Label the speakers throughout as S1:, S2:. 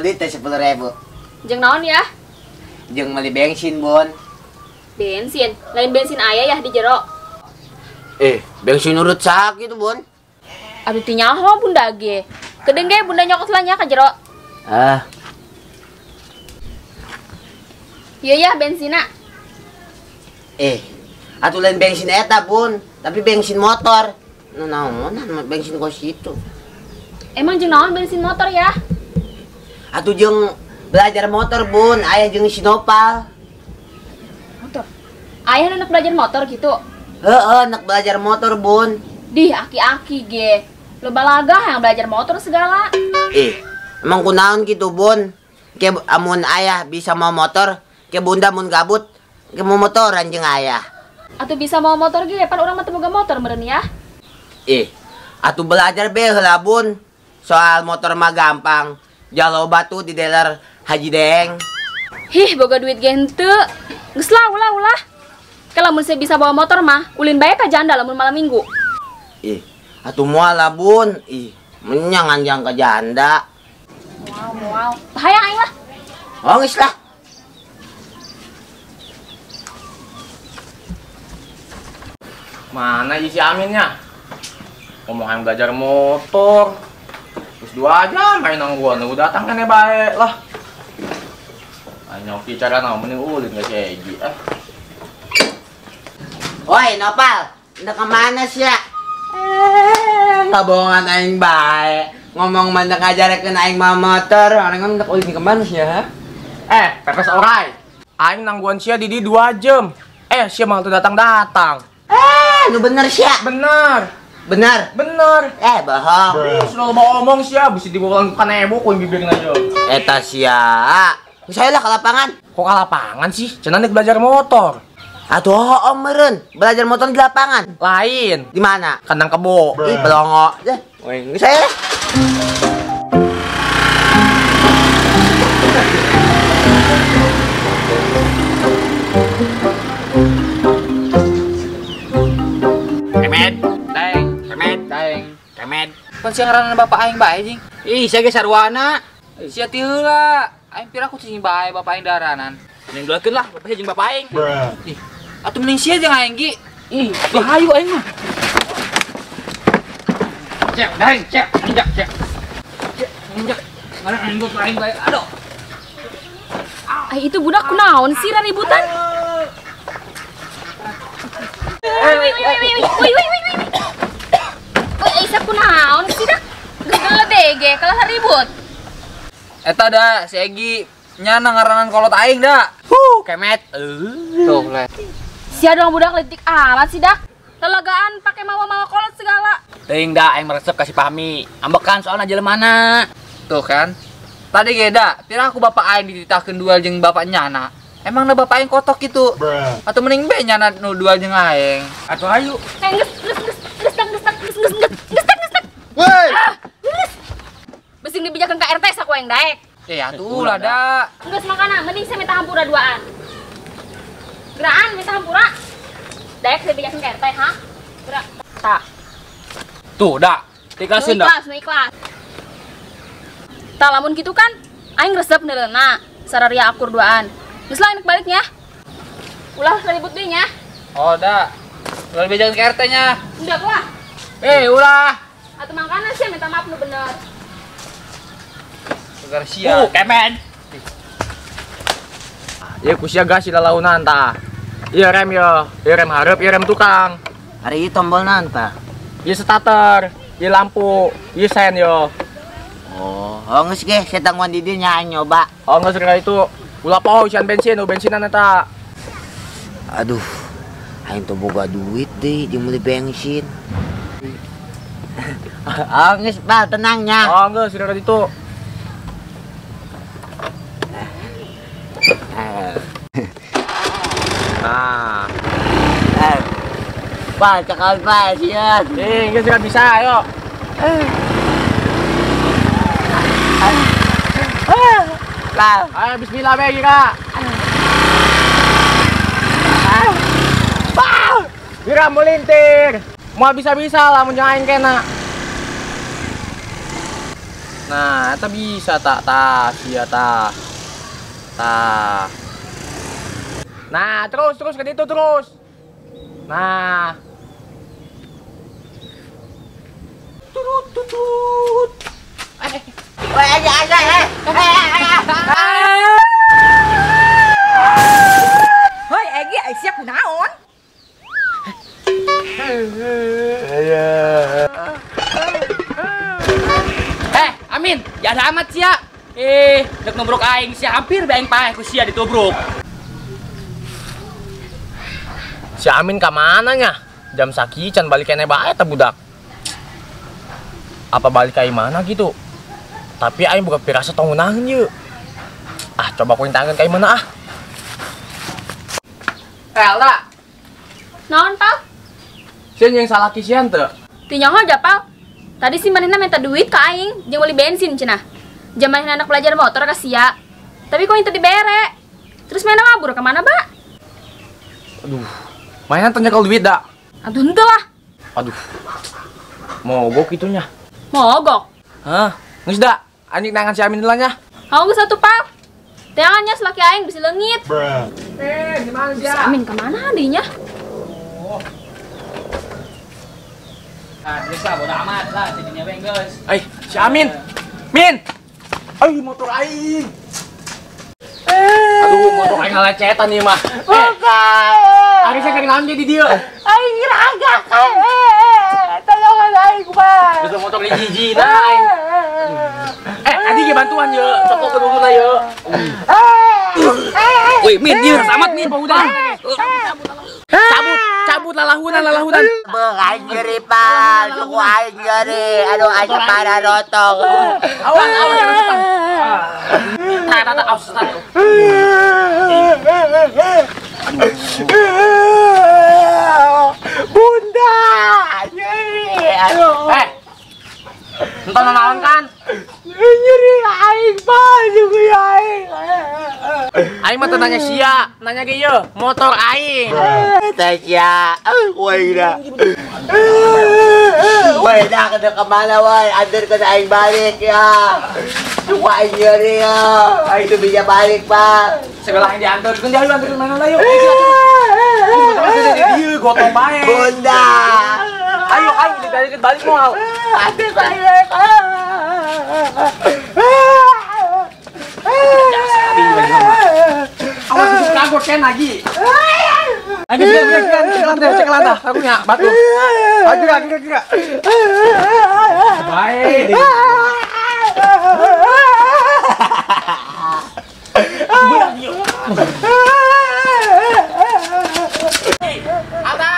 S1: duit teh 10.000.
S2: Jeung naon ya?
S1: Jeung meuli bensin, Bun.
S2: Bensin? Lain bensin aya ya di jero.
S1: Bensin urut sak gitu, Bun.
S2: Aduh teu nyaho Bunda ge. Kedeung ge Bunda nyokot lah nya ka jero.
S1: Ah.
S2: Ieu ya bensina.
S1: Atuh lain bensin eta, Bun, tapi bensin motor. Nu naonan bensin kos itu.
S2: Emang jeung naon bensin motor ya?
S1: Atuh jeung belajar motor, Bun, aya jeung si Nopal.
S2: Motor. Aya nu belajar motor gitu.
S1: Heeh, nak belajar motor, Bun.
S2: Dih, aki-aki ge. Loba lagah yang belajar motor segala.
S1: Emang kunaon gitu, Bun? Ke amun ayah bisa mau motor, ke bunda mun gabut, ke mau motoran jeung ayah.
S2: Atuh bisa mau motor ge, pan urang mah teu boga motor meureun ya.
S1: Atuh belajar be heula, Bun. Soal motor mah gampang. Jaloba tuh di dealer Haji Deng.
S2: Hih, boga duit ge henteu. Geus lah, ulah ulah. Kalau mun saya bisa bawa motor mah, ulin bae ka janda lamun malam minggu.
S1: Atuh moal lah, Bun. Menyang anjang ka janda.
S2: Moal, moal. Bahaya aing lah.
S1: Oh, geus lah.
S3: Mana isi Aminnya? Ngomong yang belajar motor. Terus 2 jam main nang gua nunggu datang kan ya baik lah. Nyoki cara naon mending ulin ka si Egi ah.
S1: Woi, Nopal, udah kemana sih ya? Kabohongan aing bae. Ngomong mandek ngajarekeun aing mah motor, orang ngomong ulin kemana sih ya?
S3: Pepes orai. Aing nangguan sia di 2 jam. Sia mah teu datang-datang.
S1: Nu bener sia.
S3: Bener.
S1: Bener.
S3: Bener.
S1: Bohong.
S3: Selalu mau ngomong sia, bisa dibawa ke kanebo ku bibirna aja.
S1: Eta sia. Saya lah ke lapangan.
S3: Kok ke lapangan sih? Cenah belajar motor.
S1: Atuh om meureun, belajar motor di lapangan.
S3: Lain.
S1: Di mana?
S3: Kandang kebo.
S1: Ih, belongo. Deh, saya lah.
S4: Kemed, daeng, kemed, daeng, kemed.
S5: Pan sia ngaranna bapak aing bae jing.
S4: Ih, sia ge sarwana.
S5: Sia ti heula. Aing pira ku cing bae bapak aing daranan.
S4: Mending duakeun lah, bapak jeung bapak aing.
S5: Ih, atuh mending sia jeung aing gi.
S4: Ih, hayu aing mah. Cek, daeng, cek, injak, cek. Cek, injak. Ngaran aing bapak aing bae. Aduh.
S2: Ai itu budak kunaon sih ributan? Wih, wih, wih, wih, wih, wih, wih, wih. Wih, Aisyah kunaon sih dak? Geus geledege kalah ribut.
S5: Eta da si Egi nyana ngaranan kolot aing da.
S4: Huh, kemet.
S5: Tuh, le.
S2: Sia dong budak letik amat sih dak. Lelagaan pakai mawa-mawa kolot segala.
S4: Teuing da aing meresep ka si Fahmi. Ambekan soalna jelemana.
S5: Tuh kan. Tadi ge da, pira aku bapak aing dititahkeun duel jeung bapak nyana. Emang na bapak aing kotok gitu. Atau mending be nyana nu duel jeung aing.
S4: Atuh hayu.
S2: Geus geus geus geus geus geus geus geus geus geus.
S1: Woi.
S2: Besing dibijakeun ka RT saku aing daek.
S5: Atuh ulah da.
S2: Geus makana mending saya minta hampura duaan. Geraan minta hampura. Daek saya bijakeun ka RT ha. Gerak. Tah.
S4: Tuh da. Ikhlasin da.
S2: Ikhlas, nu ikhlas. Tah lamun kitu kan aing resep neuleuna sararia akur duaan. Geus lah enak baliknya. Ulah ribut deui nya.
S5: Oh da. Ulah dibejakeun ka RT nya.
S2: Enggak lah.
S5: Ulah.
S2: Atuh mangkana sih minta maaf nu bener.
S5: Garcia.
S4: Kemen.
S3: Ya ku sia gas lalaunan tah. Ieu rem yo, ieu rem hareup, ieu rem tukang.
S1: Ari ieu tombolna tah.
S3: Ieu starter, ieu lampu, ieu sen yo.
S1: Oh, geus ge saya tangguan di dieu nya nyoba.
S3: Oh, geus itu. Ulah poho isian bensin, nu bensinan eta.
S1: Aduh, aing teu boga duit deui jeung meuli bensin. Oh, geus Pal, tenang nya.
S3: Oh, geus itu. Nah.
S1: Pal, cekal pal, sieun.
S3: Geus bisa, ayo.
S1: Pal.
S3: Ayo bismillah be Gira. Pal. Gira melintir. Mau bisa-bisa lah mun aing kena. Nah, eta bisa tak tah sia tah. Tah. Nah, terus terus ke ditu terus. Nah. Turut tutut.
S1: Woi, aja aja eh.
S6: Hoi, Egi, ai sia kunaon?
S4: Amin, jahat amat sia. Dek nombrok aing sia hampir bae aing paeh ku sia ditubruk.
S3: Si Amin ka mana nya? Jam sakieu can balik keneh bae teh budak. Apa balik ka mana gitu? Tapi aing buka pirasa tong ngeunaheun ieu. Ah, coba ku tangan ka mana ah. Alda.
S2: Naon, Pal?
S3: Sieun yang salah kisian teu?
S2: Teu nyaho aja, Pal. Tadi si manehna minta duit ka aing jeung beli bensin cenah. Jam manehna anak belajar motor ka sia. Tapi kok teu dibere. Terus manehna ngabur ka mana, Ba?
S3: Aduh. Manehna teu nyekel duit da.
S2: Aduh henteu lah.
S3: Aduh. Mogok itunya.
S2: Mogok.
S3: Hah, geus da. Anjing tangan si Amin heula nya.
S2: Hau geus atuh, Pal. Teangan nya selaki aing bisi leungit.
S3: Gimana
S2: Si Amin ka mana dinya?
S4: Oh. Ah, geus lah bodo amat lah jadinya we geus.
S3: Ai, si Amin. Min. Ai, motor aing. Aduh, motor aing ngalecetan ieu mah. Ari saya keur naon di dieu?
S1: Aing ragak. Tolongan aing kumaha.
S3: Geus motor hiji-hiji aing. Tadi ge bantuan ye, cokok ke dulu ye.
S4: Woi, Min, ieu amat Min, udah.
S3: Cabut, cabut lalahunan, lalahunan.
S1: Beuh aing nyeri, Pal. Suku aing nyeri. Aduh, aing parah rotong.
S3: Awas, awas, awas. Tah, tah, tah, awas, tah.
S1: Bunda, nyeri. Aduh.
S3: Entah naon kan?
S1: Nyeri aing, Pal, suku aing.
S3: Aing mah teu nanya sia, nanya ge ieu, motor aing.
S1: Teh sia, woi dah. Woi dah kena ke mana woi? Antar ke aing balik ya. Suku aing nyeri ya. Aing tuh bisa balik, Pal.
S3: Sebelah aing diantar, kun jauh antar mana lah yuk. Ieu gotong bae.
S1: Bunda.
S3: Ayo aing dibalikin balik moal.
S1: Antar balik.
S3: Awas itu kagok ken lagi. Ayo cek lantai, cek lantai. Aku nya batu. Ayo kira kira. Baik. Budak yuk. Alda,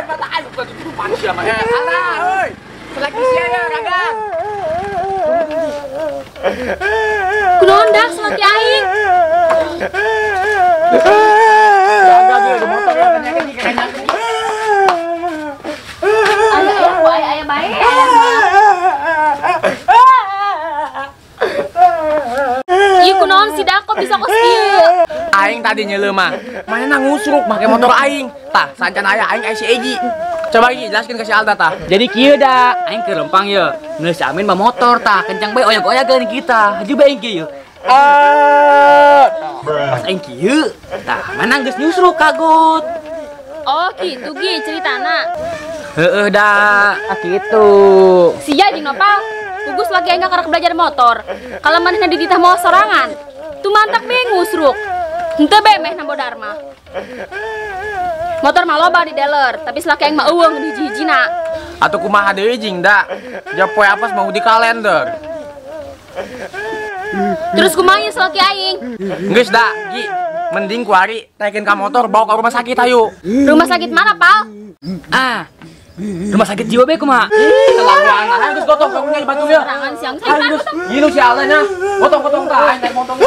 S3: mata aing bukan itu panas ya, Mas. Alda, euy. Selagi sia ya, ragang.
S2: Kunaon dah selaki aing? Aya aya aya bae. Ieu kunaon si dah kok bisa kos kieu?
S3: Aing tadi nyeuleuh mah. Manehna ngusruk make motor aing. Tah, sancan aya aing aya si Egi. Coba Egi jelaskeun ke si Alda tah.
S4: Jadi kieu da, aing keur lempang ye. Geus si Amin mah motor tah, kencang bae oyak-oyakeun kita. Haju bae aing kieu. Pas aing kieu, tah mana geus nyusruk kagot.
S2: Oh, kitu Gi ceritana.
S4: Heeh da, kitu.
S2: Sia jeung Nopal, gugus lagi aing karek belajar motor. Kalau manehna dititah moal sorangan, tuh mantak be ngusruk. Henteu be meh nambo dharma. Motor mah loba di dealer, tapi selaki aing mah eueung di hiji-hijina.
S3: Atuh kumaha deui jeung da? Japoe apes mau di kalender.
S2: Terus kumaha ieu selaki aing?
S3: Geus da, Gi. Mending kuari taikeun ka motor bawa ke rumah sakit ayo.
S2: Rumah sakit mana, Pal?
S4: Ah. Rumah sakit jiwa be kumaha?
S3: Kelakuan aing geus gotong karunya di batu ya.
S2: Serangan siang saya
S3: geus. Gilu si Alda nya. Gotong-gotong tah aing naik motor.